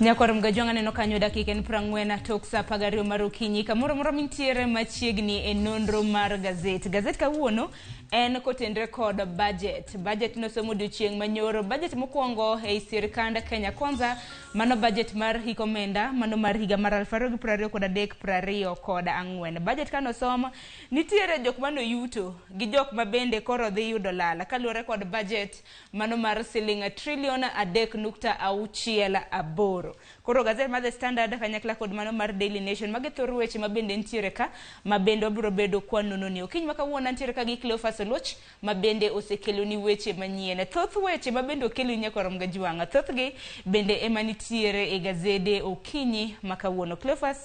Nyakwar Mgajwang' aneno kanyo dakika en prang'wen tok sa apagariyo mar okinyi kamoro amora mintiere machiegni e nonro mar gazet. Gazet kawuono en kotenre kod budget. Budget nosom odiochieng' manyoro. Budget mokwongo ei sirkand Kenya Kwanza, mano budget mar hik omenda, mano mar higa mar 2023 24. Budget kanosom, nitiere jok manoyuto gi jok ma bende koro dhi yudo lal kaluwore kod budget mano mar siling trilion 3.68. Koro gazet mar The Standard kanyakla kod mano mar Daily Nation, magi thor weche ma bende nitiere ka, ma bende wabiro bedo kwanono ni. Okinyi ma kawuono antiere ka gi Cleophas Oluoch, ma bende osekeloni weche manyien. Thoth weche ma bende okeloni nyakwar Mgajwang', thothgi bende ema nitiere e gazede okinyi ma kawuono. Cleophas,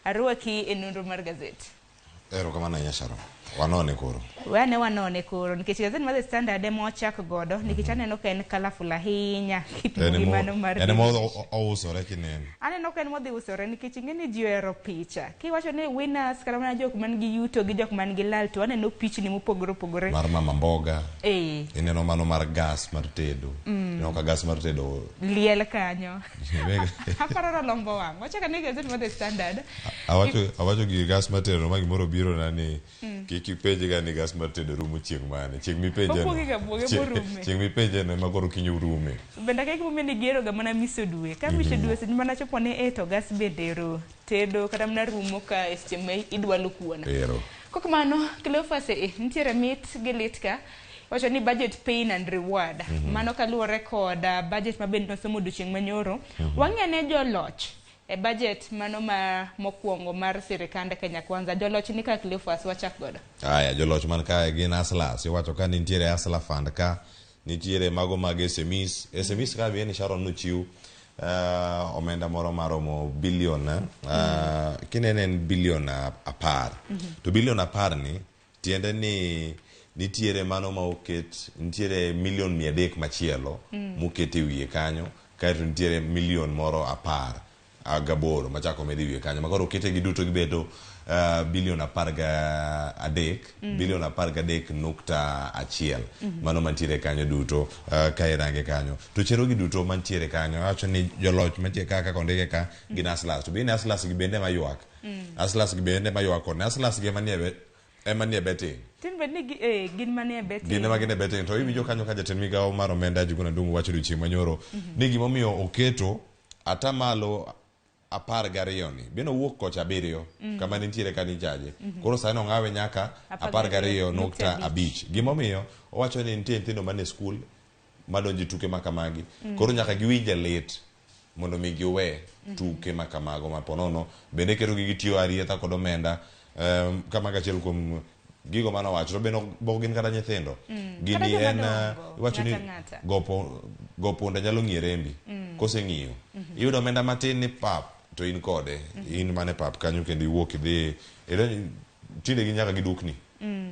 arwaki e nonro mar gazet. Erokamano ahinya Sharon. Wanone koro. We ane wanone koro nikech gazet mar The Standard ema wachak godo nikech aneno ka en colourful ahinya kipimo gi mano mar En ema ousore kineno. Aneno ka en modhi usore nikech ing'e ni ji ohero picha. Kiwacho ni winners kata mana jok man gi yuto gi jok man gi lal to waneno pichni mopogore opogore. Mar mama mboga. Eh. Ineno mano mar gas mar tedo. Ineno ka gas mar tedo Liel kanyo. Aparo rolombo wang'. Wachak ane gazet mar The Standard. Awacho awacho gi gas mar tedo ma gimoro biro na ni kik ipenj ga ni gas mar tedo rumo chieng' mane. Chieng' mipenje no. Obuoge ga buoge morume. Chieng' mipenje no ema koro kiny orume. Bende akia gimomiyo ne gihero ga mana miso dwe. Ka miso dwe seche mana chopo ni e to gas bende ero tedo kata mana rumo ka e seche ma idwalo kuon. Ero. Kok mano, Cleophas e nitiere mit gi lit ka. Wacho ni budget pain and reward. Mano kaluwore kod budget ma bende nosomo odiochieng' manyoro. Wang'i ane joloch e budget mano ma mokwongo mar sirikand Kenya Kwanza. Joloch ni ka Cleophas wachak godo. Aya, joloch man kae gin Hustlers. Iwacho ka nitiere Hustler Fund ka, nitiere mago mag SMEs. SMEs ka ni Sharon nochiw omenda moro maromo bilion kinene en bilion 10. To bilion 10 ni tiende ni nitiere mano ma oket nitiere milion 300 machielo moket e wiye kanyo kaeto nitiere milion moro 18 machako med e wiye kanyo makoro okete gi duto gibedo bilion 13 bilion 13.1 mano mantiere kanyo duto ka irange kanyo to chero gi duto mantiere kanyo awacho ni joloch mantie ka kaka ondike ka gin hustlers to bende hustlers gi bende ema ywak hustlers gi bende ema ywak kod hustlers gi ema nie ema nie betting Tin bed ni gin manie betting. Gin ema gin e betting to iwinjo kanyo ka jatend migawo mar omenda Njuguna Ndung'u wacho odiochieng' manyoro ni gimomiyo oketo atamalo 12 ni bende owuok kocha 7 kama nitiere ka nichaje koro sani ong'awe nyaka 12.5 gimomiyo owacho ni nitie nyithindo mane skul madonjo e tuke ma kamagi koro nyaka giwinje lit mondo mi giwe tuke ma kamago ma ponono bende ketogi gitiyo arietha kod omenda kamago achiel kuom gigo mane owacho to bende ok gin kata nyithindo gini Kata joma en dongo, iwacho ni ng'ato ang'ata. go punda nyalo ng'iyo rembi koseng'iyo iyudo omenda matin ni pap to in kode in mana e pap kanyo kendo iwuok idhi tinde gin nyaka gi dukni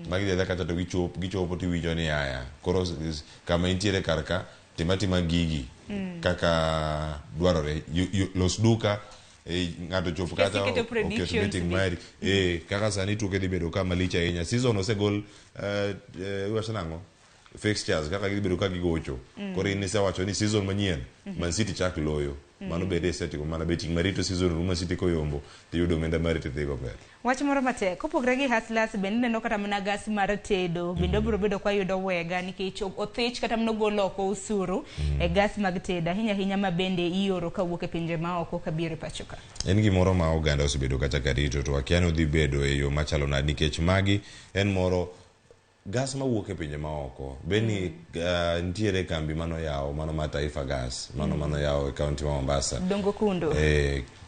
ma gidhi adhiya kacha to gichopo tiwinjo ni aya koro kama intiere kar ka tim atima gigi kaka dwarore los duka ng'ato chop kacha iketo oket predictions betting gi. mari kaka sani tuke dhi bedo ka malich ahinya season osegol iwacho nang'o fixtures kaka gidhi bedo ka gigocho koro in isewacho ni season manyien Man City chak loyo mano bende isetimo mana betting marito season rumo Man City koyombo tiyudo omenda mari tidhigo mbele. Wach moro matek, kopogre gi hustlers bende ineno kata mana gas mar tedo bende obiro bedo kwa yudo wega nikech othich kata mana ogolo oko osuru e gas mag tedo ahinya ahinya ma bende ioro kawuok e pinje maoko kabiro e pacho ka. En gimoro ma oganda osebedo kacha ka rito to akia ni odhi bedo e yo machalo nade nikech magi en moro gas mawuok e pinje maoko beni nitiere kambi manoyawo mano mar Taifa Gas mano manoyawo e kaunti ma Mombasa Dongo kundo.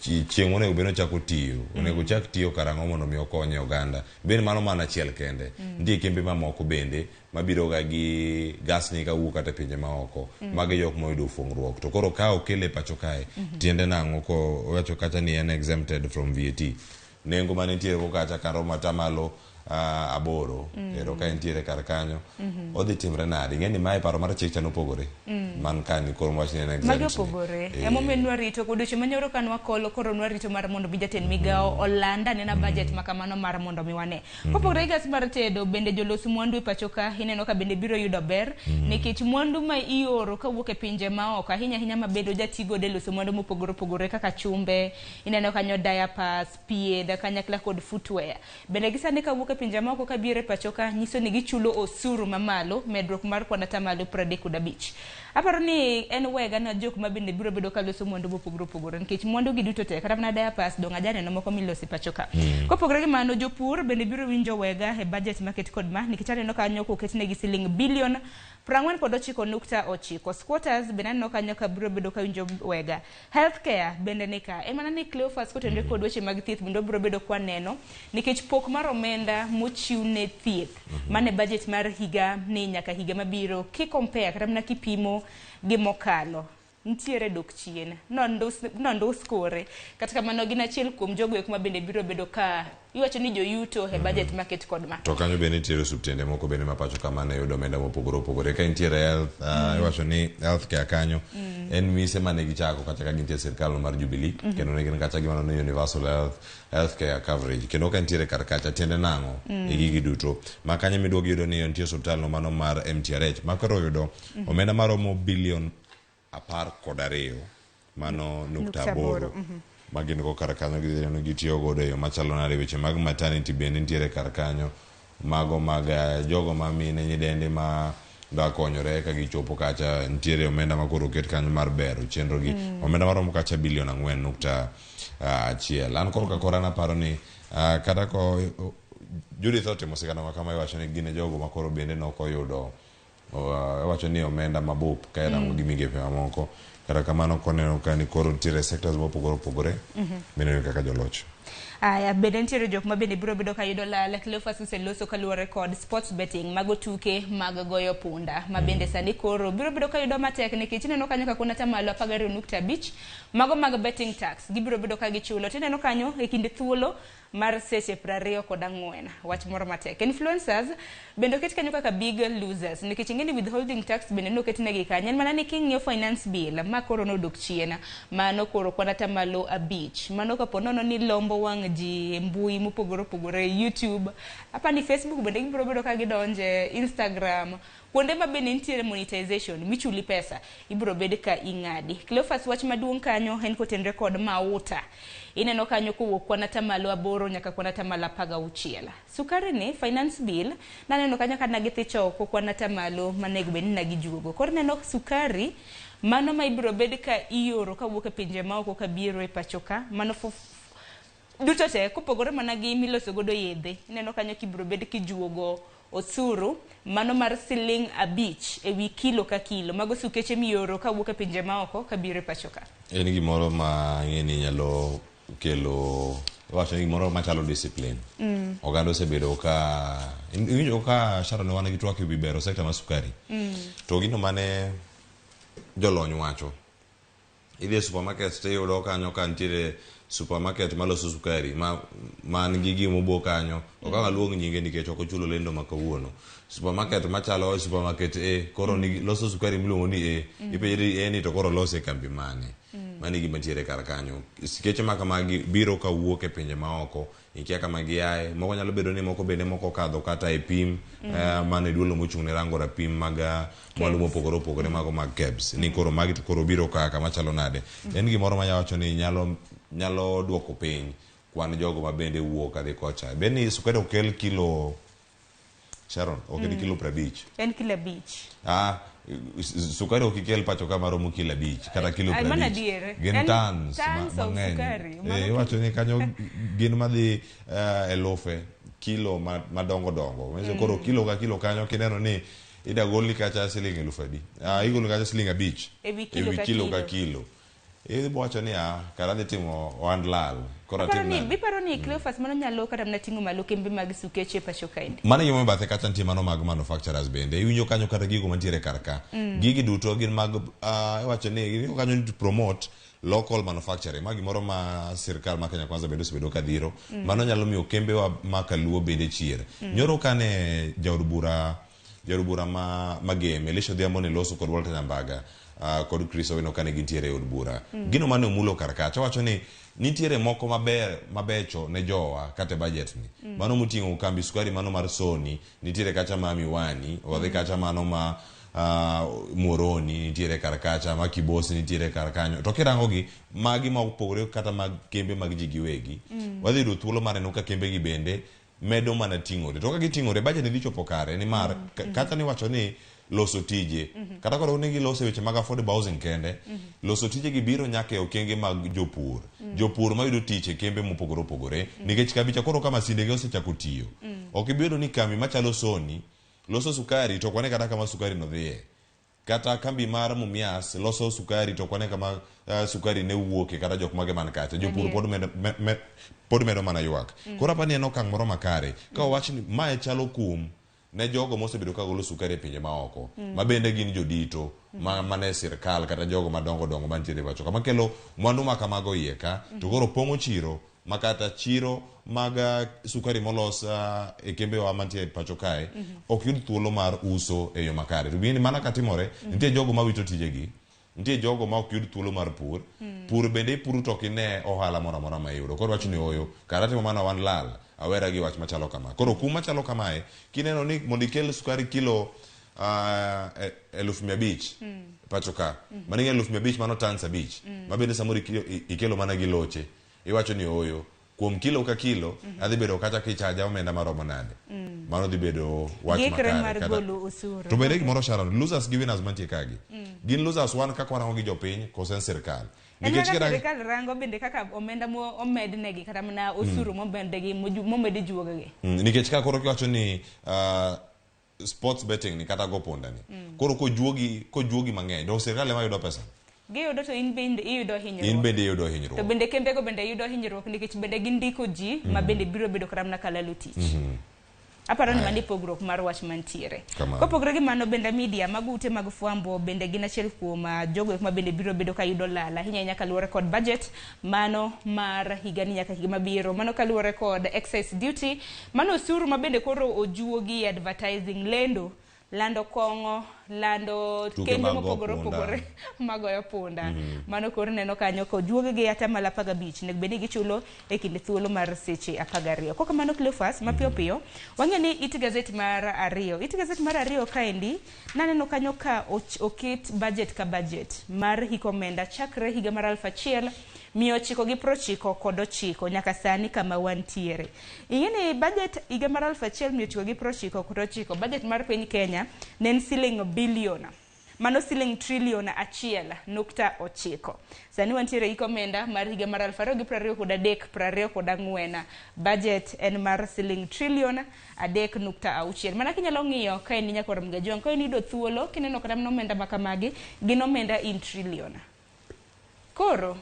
Chieng' monego bed ni ochako tiyo onego ochak tiyo karang'o mondo mi okony oganda bende mano mana achiel kende nitie kembe mamoko bende mabiro ga gi gas ni kawuok kata e pinje maoko magi jok moyudo fuong'ruok to koro ka okele e pacho kae tiende nang'o ko owacho kacha ni en exempted from VAT nengo manitiere go kacha karomo atamalo aboro ero ka entiere kar kanyo odhi timre nade ing'e ni mae paro mar chik cha nopogore man ka ni koro wach ni en Magi exempt ni. opogore. Eh, Emomiyo nwarito odiochieng' manyoro ka nwakolo koro nwarito mar mondo mi jatend migawo oland anena budget ma kamano mar mondo mi wane. Kopogore gi gas mar tedo, bende jolos mwandu e pacho ka ineno ka bende biro yudo ber nikech mwandu ma ioro kawuok e pinje maoko ahinya ahinya ma bende ojati godo e loso mwandu mopogore opogore kaka chumbe, ineno kanyo diapers, pien kanyakla kod footwear. Bende gisani kawuok e pinje maoko kabiro e pacho ka nyiso ni gichulo osuru mamalo, medruok mar kwan atamalo 35. Aparo ni en wega na jok ma bende biro bedo ka loso mwandu mopogore opogore nikech mwandu gi duto te kata mana diapers dong' aja neno moko miloso e pacho ka. Kopogore gi mano jopur bende biro winjo wega e budget maket kod ma nikech aneno kanyo koketnegi siling bilion 49.9. Squatters bende aneno kanyo ka biro bedo ka winjo wega. Healthcare bende ni ka. En mana ni Cleophas kotenore kod weche mag thieth bende wabiro bedo kwaneno nikech pok mar omenda mochiw ne thieth mane budget mar higa ni nyaka higa mabiro ki compare kata mana kipimo gi mokalo nitiere dok chien nondus kore kata kamano gin achiel kuom jogo eko ma bende biro bedo ka iwacho ni joyuto e budget maket kod ma to kanyo bende nitiere osiptende moko bende ma pacho ka mane yudo omenda mopogore opogore ka nitiere health iwacho ni health care kanyo en mise mane gichako kacha ka gintie e sirkal mar Jubilee kendo ne gin kacha gimano ni universal health care coverage kendo ka nitiere kar kacha tiende nang'o e gigi duto ma kanyo miduogo yudo ni nitie osiptal no mano mar MTRH ma koro oyudo omenda maromo bilion 12 mano nukta Nukta aboro, aboro ma gin go kar kanyo gidhi neno gitiyo godo e yo machalo nade weche mag maternity bende nitiere kar kanyo mago mag jogo ma mine nyidendi ma da konyore ka gichopo kacha nitiere omenda ma koro oket kanyo mar bero chenro gi omenda maromo kacha bilion 4.1 an koro ka koro an aparo ni kata ko Judith otimo sigana ma kama iwacho ni gin e jogo ma koro bende nokoyudo iwacho ni omenda mabup ka irango gi migepe mamoko kata kamano koneno ka ni koro nitiere sectors mopogore opogore mineno kaka joloch Aya, bende nitiere jok ma bende biro bedo ka yudo lal. Cleophas oseloso kaluwore kod sports betting mago tuke mag goyo punda ma bende sani koro biro bedo ka yudo matek nikech ineno kanyo ka kwan atamalo 12.5 mago mag betting tax gibiro bedo ka gichulo tineno kanyo e kind thuolo mar seche 24. Wach moro matek. Influencers bende oket kanyo kaka big losers nikech ing'e ni withholding tax bende noket negi kanyo. En mana ni king'iyo finance bill ma koro nodok chien mano koro kwan atamalo 5. Mano kapo nono ni lombo wang' ji e mbui mopogore opogore, YouTube, apani Facebook bende gibiro bedo ka gidonje, Instagram, kuonde ma bende nitiere monetization michuli pesa ibiro bed ka ing'adi. Cleophas wach maduong' kanyo en kotenre kod mauta. Ineno kanyo kowuok kwan atamalo 8 nyaka kwan atamalo 16. Sukari ni finance bill naneno kanyo ka nagithicho oko kwan atamalo manego bed ni nagijuogo. Koro ineno sukari mano ma ibiro bed ka ioro kawuok e pinje maoko kabiro e pacho ka mano duto te kopogore mana gi miloso godo yedhe. Ineno kanyo kibiro bed kijuogo osuru mano mar siling 5 ewi kilo ka kilo mago sukeche mioro kawuok e pinje maoko kabiro e pacho ka. En gimoro ma ing'e ni nyalo kelo iwacho ni gimoro machalo discipline oganda osebedo ka iwinjo ka Sharon wan gi twak ewi bero sekta mar sukari to gino mane jolony wacho idhi e supermarket tiyudo kanyo ka nitiere supermarket maloso sukari man gi gima obo kanyo ok ang' aluong nyinge nikech ok ochulo lendo ma kawuono supermarket machalo supermarket A koro nigi loso sukari miluongo ni A ipenjri A ni to koro lose e kambi mane mano e gima nitiere kar kanyo sikeche ma kamagi biro kawuok e pinje maoko ikia kama giaye moko nyalo bedo ni moko bende moko okadho kata e pim mano e duolo mochung' ne rango rapim mag mwandu mopogore opogore mago mag KEBS ni koro magi to koro biro ka kama chalo nade en gimoro manya wacho ni nyalo duoko piny kwan jogo ma bende wuok kadhi kocha bed ni sukari ok kel kilo Sharon ok en kilo 50 En kilo 5. Sukari ok ikel pacho ka maromo kilo 5 kata kilo Ay, mano 50 adier. gin En tons tons of mang'eny. sukari. Mano Iwacho ni kanyo gin madhi elufe kilo madongo dongo Manyiso koro kilo ka kilo kanyo kineno ni ida golni kacha siling 1000 adi igolo kacha siling 5 Ewi kilo ewi ka kilo ka kilo. kilo. Idhi wacho ni ah, kara adhi timo ohand lal. Koro Iparo atim ni, nade? iparo ni Cleophas mano nyalo kata mana ting'o malo kembe mag sukeche e pacho kaendi. Mano gima bathe kacha nitie mano mag manufacturers bende. Iwinjo kanyo kata gigo mantiere kar ka. Gigi duto gin mag iwacho ni iwinjo kanyo ni to promote local manufacturing. Ma gimoro ma sirkal ma Kenya Kwanza bende osebedo ka dhiro. Mano nyalo miyo kembewa ma kaluo bende chier. Nyoro kane jaod bura jaod bura ma Magem Elisha Odhiambo ne loso kod Walter Nyambaga kod Chris Owino kane gintiere e od bura. Gino mane omulo kar kacha wacho ni nitiere moko maber mabecho ne jowa kata e budget ni. Mano moting'o kambi sukari mano mar Sony, nitiere kacha ma Miwani, wadhi kacha mano ma Muhoroni nitiere kar kacha, ma Kibos nitiere kar kanyo. To kirango gi, magi ma opogore kata mag kembe mag ji giwegi, wadhi yudo thuolo mar neno ka kembe gi bende medo mana ting'ore. To ka giting'ore, budget ni dhi chopo kare nimar kata niwacho ni loso tije, kata koro ni giloso e weche mag affordable housing kende, loso tije gi biro nyaka e okenge mag jopur. Jopur mayudo tich e kembe mopogore opogore, nikech kambi cha koro ka masinde gi osechako tiyo, ok ibi yudo ni kambi machalo Sony loso sukari to ok wane kata kama sukari no dhiye. Kata kambi mar Mumias loso sukari to ok wane kama sukari ne wuoke kata jok mage man kacha. Jopur pod medo, me, me, pod medo mana ywak. Koro apani en okang' moro makare. Ka owach ni mae chalo kum ne jogo mosebedo ka golo sukari e pinje maoko, ma bende gin jodito ma mane sirkal kata jogo madongo dongo mantiere e pacho ka makelo mwandu ma kamago iye ka, to koro pong'o chiro ma kata chiro mag sukari molos e kembewa mantie e pacho kae ok yud thuolo mar uso e yo makare. To gini mana katimore, nitie jogo mawito tijegi, nitie jogo ma ok yud thuolo mar pur. Pur bende ipuro to ok ine ohala moro amora ma iyudo. Koro wacho ni oyo, kara timo mana wan lal, awera gi wach machalo kama. Koro kum machalo kamae, kineno ni mondo ikel sukari kilo 500,000 pacho ka, mano ing'e 500,000 mano tons 5, ma bende samoro ikelo mana gi loche. Iwacho ni oyo, kuom kilo ka kilo, adhi bedo kacha kichaja omenda maromo nade. Mano dhi bedo wach Gikre makare. mar Kata golo osuru. To bende gimoro Sharon, losers gi winners mantie kagi. Gin losers wan kaka warango gi jopiny koso en sirkal. En Nikech mana kirang- sirkal rango bende kaka omenda mo omednegi kata mana osuru momednegi momed juogegi. Nikech ka koro kiwacho ni sports betting ni kata go punda ni. Koro kojuogi mang'eny, to sirkal ema yudo pesa. Giyudo to in bende iyudo hinyruok. In bende iyudo hinyruok. To bende kembego bende yudo hinyruok nikech bende gindiko ji ma bende biro bedo kata mana kalalo tich. Aparo ni mano e pogruok mar wach mantiere. Kamano. Kopogore gi mano bende media mag ute mag fwambo bende gin achiel kuom jogo ma bende biro bedo ka yudo lal ahinya ahinya kaluwore kod budget mano mar higani nyaka higa mabiro. Mano kaluwore kod excise duty, mano osuru ma bende koro ojuogi e advertising, lendo, lando kong'o, lando Tuke kembe mag go mopogore punda. opogore magoyo punda. Mano koro ineno kanyo kojuogi gi atamalo 15, onego bed ni gichulo e kind thuolo mar seche 12. Kok kamano Cleophas, mapiyo piyo, wang'eyo ni it gazet mar 2. It gazet mar 2 kaendi, naneno kanyo ka oket budget ka budget mar hik omenda chakre higa mar aluf achiel mia ochiko gi prochiko kod ochiko nyaka sani kama wantiere. Ing'e ni budget higa mar aluf achiel mia ochiko gi prochiko kod ochiko, budget mar piny Kenya ne en siling bilion, mano siling trilion 1.9. Sani wantiere hik omenda mar higa mar aluf ariyo gi prariyo kod adek, prariyo kod ang'wen. Budget en mar siling trilion 3.6. Mana kinyalo ng'iyo ka in nyakwar Mgajuang', ka in iyudo thuolo, kineno kata mana omenda ma kamagi, gin omenda in trillion. Koro,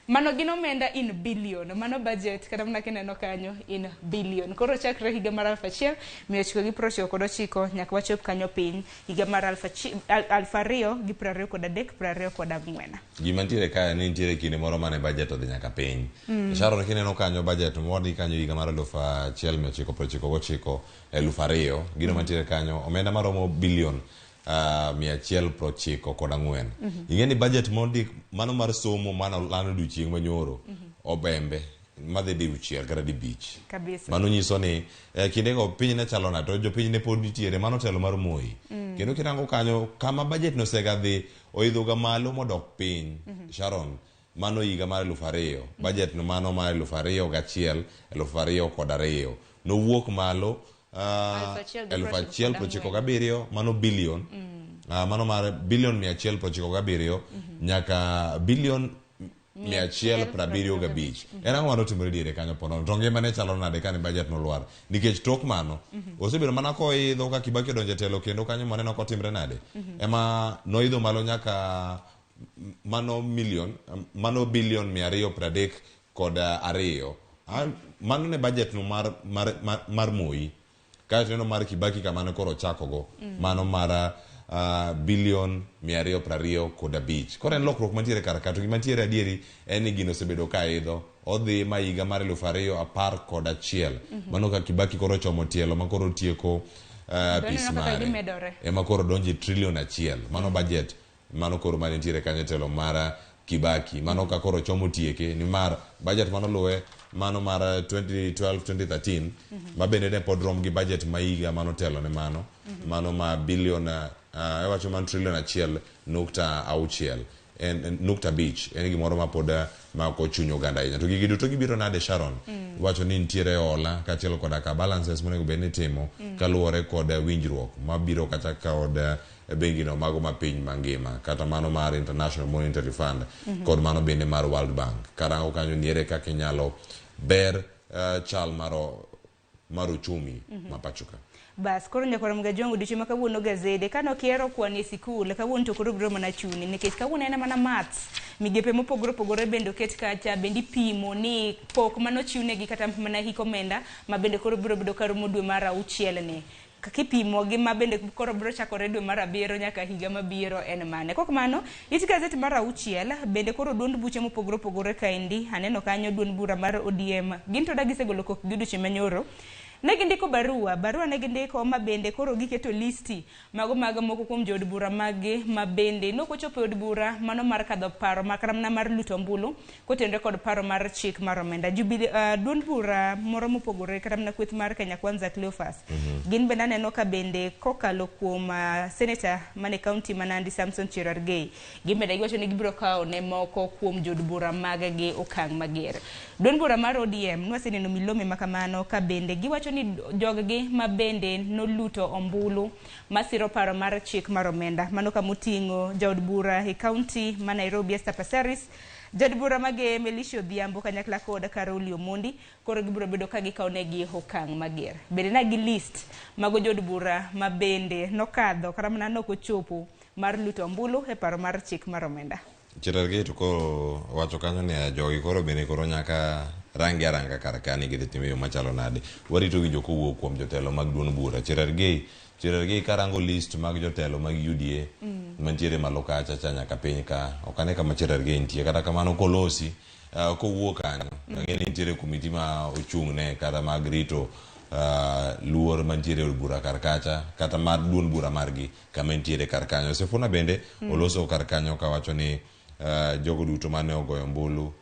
mano gin omenda in billion, mano budget kata mana kineno kanyo in billion. Koro chakre higa mar aluf achiel mia ochiko gi prochiko kod ochiko nyaka wachop kanyo piny higa mar aluf ariyo gi prariyo kod adek, prariyo kod ang'wen. Gima nitiere kae ni nitiere kinde moro mane budget odhi nyaka piny. Sharon kineno kanyo budget modhi kanyo higa mar aluf achiel mia ochiko prochiko gochiko, eluf ariyo, gino mantiere kanyo omenda maromo bilion 194. Ing'e ni budget mondik mano mar somo mano lando odiochieng' manyoro obembe madhi diuchiel kata dibich. Kabisa. Mano nyiso ni kindego piny ne chalo nade to jopiny ne pod nitiere mano telo mar Moi. Kendo kirango kanyo kama budget no osega dhi oidho ga malo modok piny. Sharon, mano higa mar eluf ariyo. Budget no mano mar eluf ariyo gachiel, eluf ariyo kod ariyo. Nowuok malo Aluf achiel gi eluf prochiko achiel kod prochiko ang'wen. gabiriyo, mano bilion. Mano mar bilion mia achiel prochiko gabiriyo nyaka bilion mia achiel prabiriyo gabich. En ang'o mane otimore diere kanyo ponono? To ngima ne chalo nade kane budget nolwar? Nikech tok mano, osebedo mana koidho ka Kibaki odonjo e telo kendo kanyo maneno kotimre nade? Ema noidho malo nyaka Mano million, mano billion 232. Mano ne budget no mar Moi. Kaeto ineno mar Kibaki kamane koro ochakogo. Mano mar billion 225. Koro en lokruok mantiere kar ka. To gima ntiere adieri en ni gino osebedo ka idho. Odhi ma higa mar 2011. Mano ka Kibaki koro ochomo tielo ma koro otieko apis Ineno kaka mare. gimedore. Ema koro donjo e trillion 1. Mano budget mano koro manitiere kanyo e telo mar Kibaki. Mano ka koro chomo tieke nimar budget manoluwe mano mar 2012-2013 ma bende ne pod rom gi budget ma higa manotelo ne mano. Mano ma billion iwacho man trillion 1.6 en nukta 5 en gimoro ma pod mako chuny oganda ahinya. To gigi duto gibiro nade, Sharon? Iwacho ni nitiere hola kaachiel koda ka balances monego bed ni itimo kaluwore kod winjruok mabiro kata kod bengi no mago ma piny mangima kata mano mar International Monetary Fund kod mano bende mar World Bank. Karango kanyo niere kaka inyalo ber chal mar uchumi ma pacho ka. Bas, koro nyaka Ramogi Ajwang' odiochieng' ma kawuono gazede. Kane ok ihero kwan e sikul, kawuono to koro biro mana chuni nikech kawuono en mana maths. Migepe mopogore opogore bende oket kacha, bende ipimo ni pok manochiwnegi kata mana hik omenda ma bende koro biro bedo karumo dwe mar auchiel ni. Kipimo gi ma bende koro biro chakore dwe mar abiriyo nyaka higa mabiro en mane. Kok mano, it gazet mar auchiel bende koro duond buche mopogore opogore kaendi, aneno kanyo duond bura mar ODM. Gin to da gisegolo kokgi odiochieng' manyoro. Ne gindiko barua, barua ne gindiko ma bende koro giketo listi mago mag moko kuom jood bura maggi ma bende nok ochopo e od bura mano mar kadho paro makata mana mar luto ombulu kotenore kod paro mar chik mar omenda. Jubilee, duond bura moro mopogore kata mana kweth mar Kenya Kwanza Cleophas. Gin bende aneno ka bende kokalo kuom senator mane county ma Nandi Samson Cherargei. Gin bende giwacho ni gibiro kawo ne moko kuom jood bura mag gi okang' mager. Duond bura mar ODM nwaseneno milome ma kamano ka bende giwacho ni jog-gi ma bende noluto ombulu masiro paro mar chik mar omenda. Mano kamoting'o jaod bura e county ma Nairobi Esther Passaris, jaod bura ma Gem Elisha Odhiambo kanyakla kod Caroli Omondi koro gibiro bedo ka gikawo negi okang' mager. Bende na gi list mago jood bura ma bende nokadho kata mana nok ochopo mar luto ombulu e paro mar chik mar omenda. Cherargei to koro wacho kanyo ni jogi koro bende koro nyaka rangi aranga kar ka ni gidhi timo e yo machalo nade. Warito winjo kowuok kuom jotelo mag duond bura. Cherargei karango list mag jotelo mag UDA mantiere malo kacha cha nyaka piny ka ok ane kama Cherargei nitie. Kata kamano kolosi kowuok kanyo ang'e ni nitiere komiti ma ochung' ne kata mag rito luor mantiere e od bura kar kacha kata mar duond bura margi kama entiere kar kanyo. Sifuna bende oloso kar kanyo kawacho ni jogo duto mane ogoyo ombulu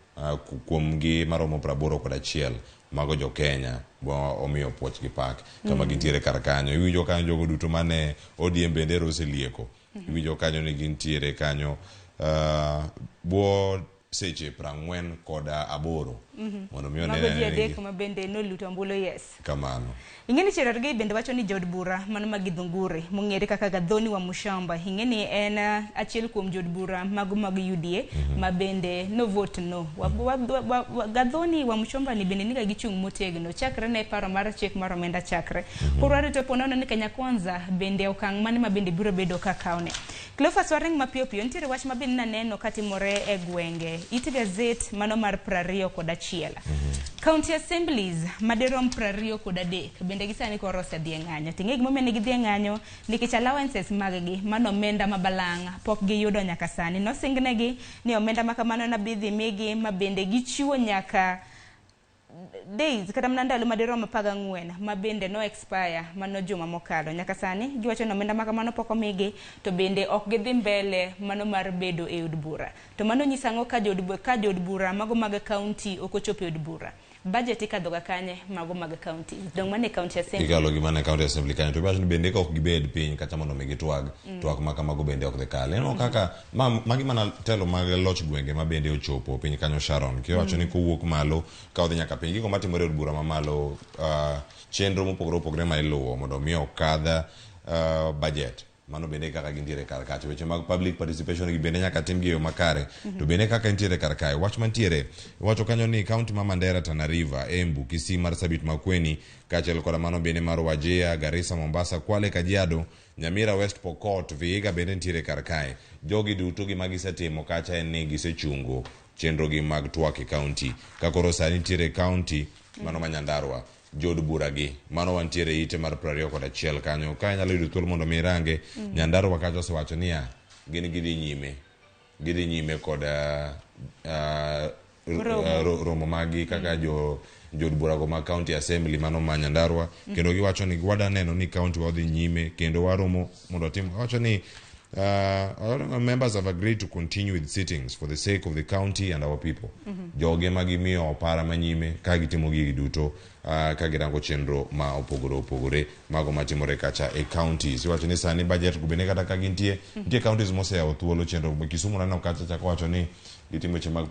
kuom gi maromo 81 mago jo Kenya bo omiyo puoch gi pak kama gintiere kar kanyo. Iwinjo kanyo jogo duto mane ODM bende oselieko. Iwinjo kanyo ni gintiere kanyo bwo seche 48 mondo mi Mago one ji ni adek ma bende noluto ombulu yes. Kamano. Ing'e ni Cherargei bende wacho ni jood bura mano ma Githunguri mong'ere kaka Gathoni wa Mushamba ing'e ni en achiel kuom jood bura mago mag UDA ma bende no vote no. Gathoni wa Mushamba ni bende niga gichung' motegno chakre ne paro mar chik mar omenda chakre. Koro warito po nono ni Kenya Kwanza bende okang' mane ma bende biro bedo ka kawne. Cleophas waring mapiyo piyo nitiere wach ma bende naneno katimore e gwenge. It gazet mano mar 21. County assemblies madirom 23 bende gisani koro osedhi e ng'anyo. Ting'e gimomiyo ne gidhi e ng'anyo nikech allowances mag gi mano omenda ma balang' pok giyudo nyaka sani. Nosingnegi ni omenda ma kamano nabidhi migi ma bende gichiwo nyaka days kata mana ndalo madirom 14 ma bende no expire mano juma mokalo. Nyaka sani giwacho ni omenda ma kamano pok omigi to bende ok gidhi mbele mano mar bedo e od bura. To mano nyiso ang'o ka jood bura mago mag county ok ochopo e od bura? Budget ikadho ga kanye mago mag county? Dong' mane county assembly. Ikalo gi mana county assembly kanyo to iwacho ni bende ka ok gibed piny kata mondo mi gitwag twak ma kamago bende ok dhi kal. Ineno kaka magi mana telo mag loch gwenge ma bende ochopo piny kanyo Sharon. Kiwacho ni kowuok malo ka odhi nyaka piny gigo matimore e od bura mamalo chenro mopogore opogore ma iluwo mondo mi okadh budget. Mano bende kaka gintiere kar kacha. Weche mag public participation gi bende nyaka tim gi e yo makare. To bende kaka intiere kar kae, wach mantiere iwacho kanyo ni kaunti ma Mandera, Tana River, Embu, Kisii, Marsabit, Makueni kaachiel koda mano bende mar Wajir, Garissa, Mombasa, Kwale, Kajiado, Nyamira, West Pokot, Vihiga bende nitiere kar kae. Jogi duto gima gisetimo kacha en ni gisechungo chenrogi mag twak e kaunti. Ka koro sani nitiere kaunti mano ma Nyandarua, jood bura gi mano wantiere e ite mar 21 kanyo ka inyalo yudo thuolo mondo mi irange. Nyandarua kacha osewacho niya gin gidhi nyime gidhi nyime kod Romo. Romo maggi kaka jo jood burago mag county assembly mano ma Nyandarua. Kendo giwacho ni wada neno ni county wa odhi nyime kendo waromo mondo watim. Wacho ni our members have agreed to continue with sittings for the sake of the county and our people. Joge ma gimiyo opara manyime ka gitimo gigi duto ka girango chenro ma opogore opogore mago matimore kacha e counties. Iwacho ni sani budget go bende kata ka gintie nitie counties moseyawo thuolo chenro. Kisumu naneno kacha chako wacho ni gitimo weche mag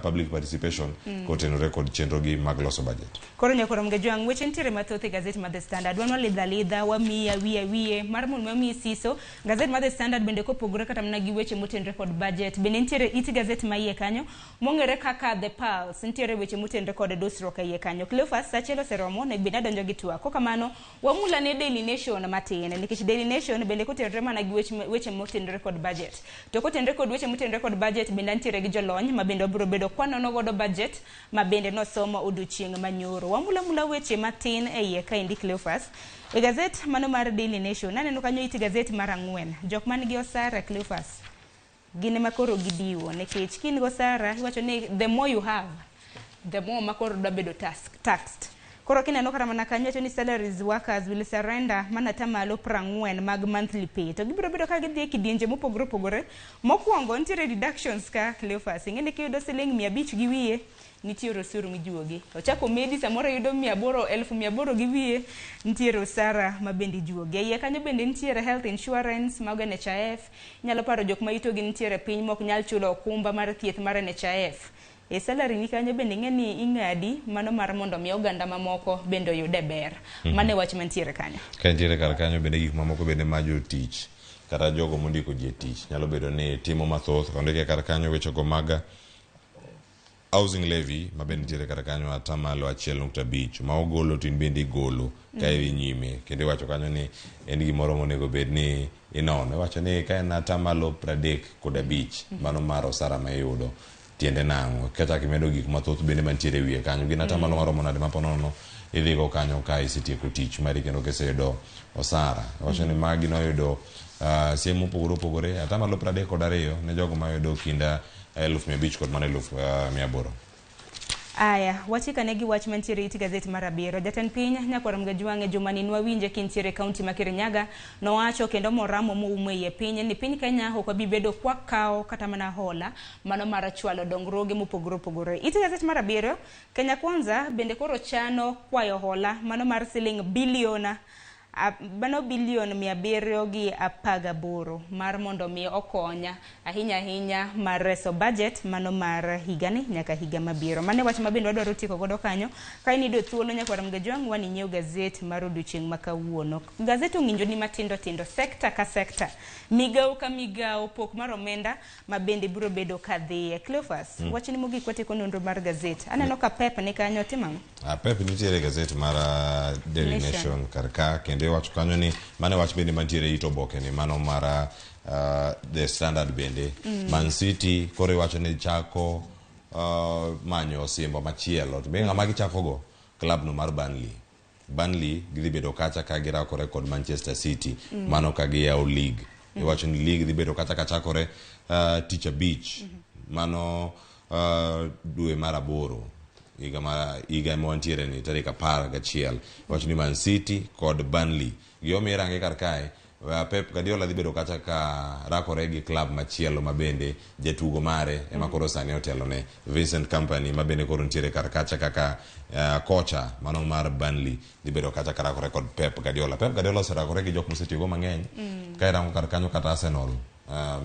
public participation kotenore kod chenro gi mag loso budget. Koro nyakoro Mgejwang', weche nitiere mathoth e gazet mar The Standard. Wan walidho alidha, wamiyi awiye awiye mar mondo wamiyi siso. Gazet mar The Standard bende kopogore kata mana gi weche motenore kod budget, bende nitiere it gazet ma iye kanyo mong'ere kaka The Pulse. Nitiere weche motenore kod dusruok e iye kanyo. Cleophas, sa achiel oseromo, onego bed ni adonjo gi twak. Kokamano, wamul ane Daily Nation matin, nikech Daily Nation bende kotenore mana gi weche motenore kod budget. To kotenore kod weche motenore kod budget, bende antiere gi jolony ma bende wabiro bedo kwanono godo budget ma bende nosomo odiochieng' manyoro. Wamula mula weche matin e iye kaendi Cleophas. E gazet mano mar Daily Nation, aneno kanyo it gazet mar 4. Jok man gi osara Cleophas, gin ema koro gidiwo, nikech ka in gi osara, iwacho ni the more you have, the more ma koro dwa bedo taxed. Koro kineno kata mana kanyo, iwacho ni salaries workers will surrender mana atamalo 40 mag monthly pay. To gibiro bedo ka gidhi e kidienje mopogore opogore. Mokwongo nitiere deductions ka Cleophas. Ing'e ni kiyudo siling 500 gi wiye, nitiere osuru mijuogi. Ochako medi samoro iyudo 800, 1800 gi wiye, nitiere osara ma bende ijuogi. E iye kanyo bende nitiere health insurance mag NHIF. Inyalo paro jok ma yutogi nitiere piny mok nyal chulo okumba mar thieth mar NHIF. E salary ni kanyo bende ing'e ni ing'adi mano mar mondo mi oganda mamoko bende oyude ber. Mano e wach mantiere kanyo. Ka nitiere kar kanyo bende gik mamoko bende ma jotich kata jogo mondiko ji e tich nyalo bedo ni timo mathoth. Ondike kar kanyo wechego mag housing levy ma bende nitiere kar kanyo atamalo 1.5 ma ogolo to in bende igolo ka idhi nyime. Kendo iwacho kanyo ni en gimoro monego bed ni inono. Iwacho ni ka en atamalo 35 mano mar osara ma iyudo tiende nang'o? Kachak imedo gik mathoth bende mantiere e wiye kanyo gin atamalo maromo nade ma ponono idhigo kanyo ka isetieko tich mari kendo kiseyudo osara. Iwacho ni magi noyudo siem mopogore opogore atamalo 32 ne jogo mayudo kinda 500,000 kod mana 800,000. Aya, wachikane gi wach mantiere it gazet mar 7. Jatend piny Nyakwar Mgajwang' e jumani nwawinje kintiere e kaunti ma Kirinyaga nowacho kendo moramo moumo e iye piny ni piny Kenya ok wabi bedo kwa kawo kata mana hola mano mar chwalo dongruoge mopogore opogore. It gazet mar 7, Kenya Kwanza bende koro chano kwayo hola mano mar siling bilion mano bilion 718 mar mondo mi okonya ahinya ahinya mar reso budget mano mar higani nyaka higa mabiro. Mano e wach ma bende wadwaro tieko godo kanyo. Ka in iyudo thuolo Nyakwar Mgajwang' wan inyiew gazet mar odiochieng' ma kawuono. Gazet ong'injo ni matindo tindo, sekta ka sekta, migawo ka migawo, pok mar omenda ma bende biro bedo ka dhiye. Cleophas, wachni mogik watieko nonro mar gazet. Aneno ka Pep ni kanyo, timo ang'o? Pep nitiere e gazet mar Daily Nation. Nation kar ka, kendo iwacho kanyo ni mano e wach bende mantiere e it oboke ni mano mar The Standard bende. Man City koro iwacho ni chako manyo osimbo machielo. To be ng'ama gichako go? Club no mar Burnley. Burnley gidhi bedo kacha ka girakore kod Manchester City. Mano ka giyawo league. Iwacho ni league dhi bedo kacha kachakore tich abich. Mano dwe mar 8. Higa ma wantiere ni tarik 11. Iwacho ni Man City kod Burnley. Giomi irange kar kae. Pep Guardiola dhi bedo kacha ka rakore gi club machielo ma bende jatugo mare ema koro sani otelone, Vincent Kompany ma bende koro nitiere kar kacha kaka kocha mano mar Burnley dhi bedo kacha ka rakore kod Pep Guardiola. Pep Guardiola oserakore gi jok mosetiyogo mang'eny. Ka irango kar kanyo kata Arsenal,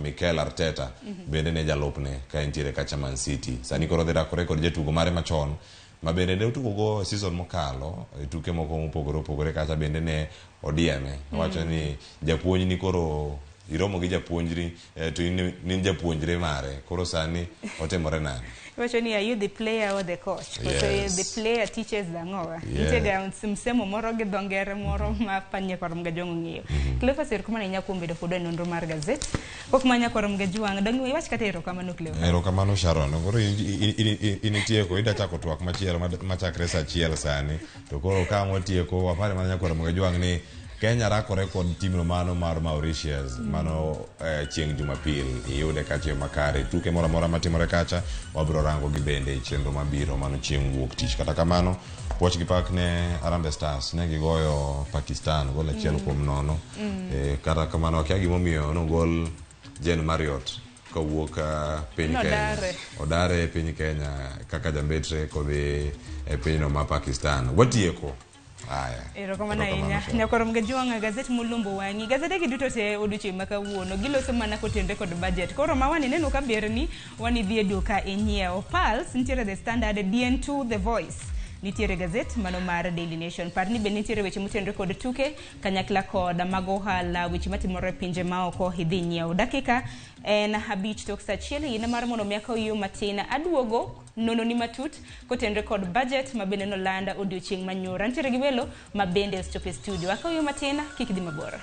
Mikel Arteta bende ne jalupne ka entiere kacha Man City. Sani koro dhi rakore kod jatugo mare machon Ma bende ne otugo go e season mokalo e tuke moko mopogore opogore kacha bende ne odieme. Owacho ni japuonj ni koro iromo gi japuonjri to in in japuonjre mare koro sani otimore nade? Iwacho ni, "Are you the player or the coach?" Koso the player teaches ang'owa? Nitie ga msemo moro gi dho ngere moro ma nyakwar Mgajwang' ong'eyo. Cleophas, erokamano ahinya kuom bedo kodwa e nonro mar gazet. Kok ma nyakwar Mgajwang', dong' iwach kata erokamano, Cleophas. Erokamano, Sharon. Koro in itieko, ida chako twak machielo machakre sa 1 sani. To koro ka ang' watieko, wapare mana nyakwar Mgajwang' ni Kenya rakore kod timno mano mar Mauritius mano chieng' Jumapil. Iyude kacha e yo makare. Tuke moro amora matimore kacha wabiro rango gi bende e chenro mabiro mano chieng' wuok tich. Kata kamano, puoch gi pak ne Harambee Stars ne gigoyo Pakistan gol 1-0. Kata kamano akia gimomiyo nogol Jane Marriott kowuok piny Kenya. Nodare. Odare e piny Kenya kaka jambetre kodhi e pinyno ma Pakistan. Watieko. Aya. Erokamano ahinya. Nyakwar Mgajwang', gazet molombo wang'i. Gazede gi duto te odiochieng' ma kawuono giloso mana kotenre kod budget. Koro ma wani neno ka berni, wani dhi e duka inyiewo. Pulse, nitiere The Standard, DN2, The Voice. Nitiere gazet mano mar Daily Nation. Par ni bende nitiere weche motenre kod tuke, kanyakla kod mag ohala, weche matimore e pinje maoko idhi nyiew. Dakika en 5 tok sa 1 yine mar mondo mi akaw yo matin aduogo nono ni matut kotenre kod budget ma bende nolanda odiochieng' manyoro. Antiere gi welo ma bende osechopo e studio. Akaw yo matin, kik idhi mabor.